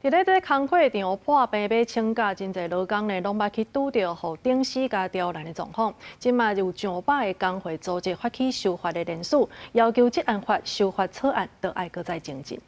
佇咧這工課場破病欲請假，真濟勞工呢，攏捌去拄著予頂司共刁難的狀況。這馬有上百个工會組織發起修法的聯署，要求職安法修法草案都愛閣再精進。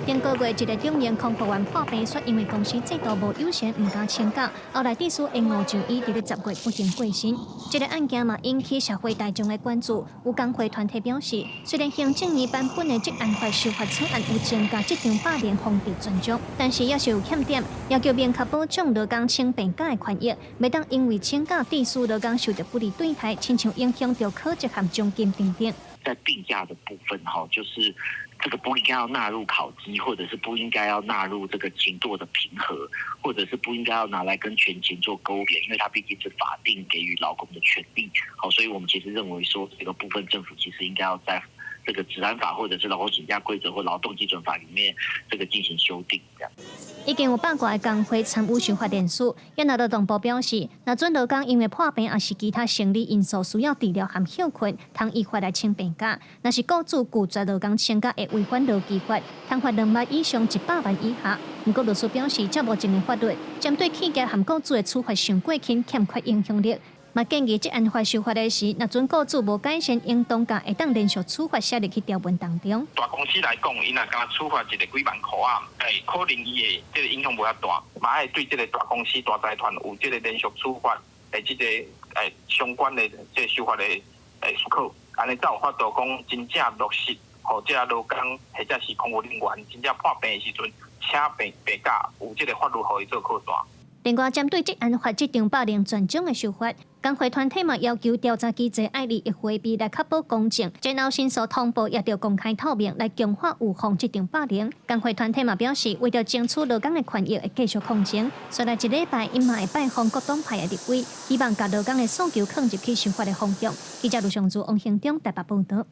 頂個月，一个中年空服員破病說，因為公司制度無友善，毋敢請假，後來致使延誤就醫，佇咧10月不幸過身。這个案件嘛引起社會大眾的關注。有工會團體表示，雖然行政院版本的職安法修法草案有增加職場霸凌防治專章，但是猶是有欠點，要求明確保障勞工請病假的權益，袂當因為請假致使勞工受著不利對待，親像影響著考績和獎金等等。在病假的部分，哈，就是這個不應該要納入考績，或者是不應該要納入這個勤惰的評核，或者是不應該要拿來跟全勤做勾連，因為它畢竟是法定給予勞工的權利。好，所以我們其實認為說，這個部分政府其實應該要在這個職安法或者是勞工請假規則或勞動基準法裡面，這個進行修訂。這樣。已經有百外个工會參與修法聯署，也若勞動部表示，若準勞工因為破病抑是其他生理因素需要治療和歇睏，通依法來請病假。若是雇主拒絕勞工請假，會違反勞基法，通罰2萬以上100萬以下。毋過律師表示，照目前的法律，針對企業和雇主的處罰傷過輕，欠缺影響力。嘛建議職安法修法的時，若準雇主無改善，應當共會當連續處罰寫入去條文當中。大公司來講，伊若敢處罰一个幾萬箍仔，可能伊的這个影響無遐大，嘛愛對這个大公司、大財團有這个連續處罰的這个相關的這个修法的思考，按呢才有法度講真正落實，予這個勞工或者是空服人員真正破病的時陣，請病假有這个法律予伊做靠山。另外，針對職安法職場霸凌專章的修法，工會團體嘛要求調查機制愛利益迴避來確保公正，然後申訴通報也著公開透明來強化預防職場霸凌。工會團體嘛表示，為著爭取勞工的權益，會繼續抗爭。紲來一禮拜，𪜶嘛會拜訪各黨派的立委，希望共勞工的訴求放入去修法的方向。記者盧尚祖、王興中台北報導。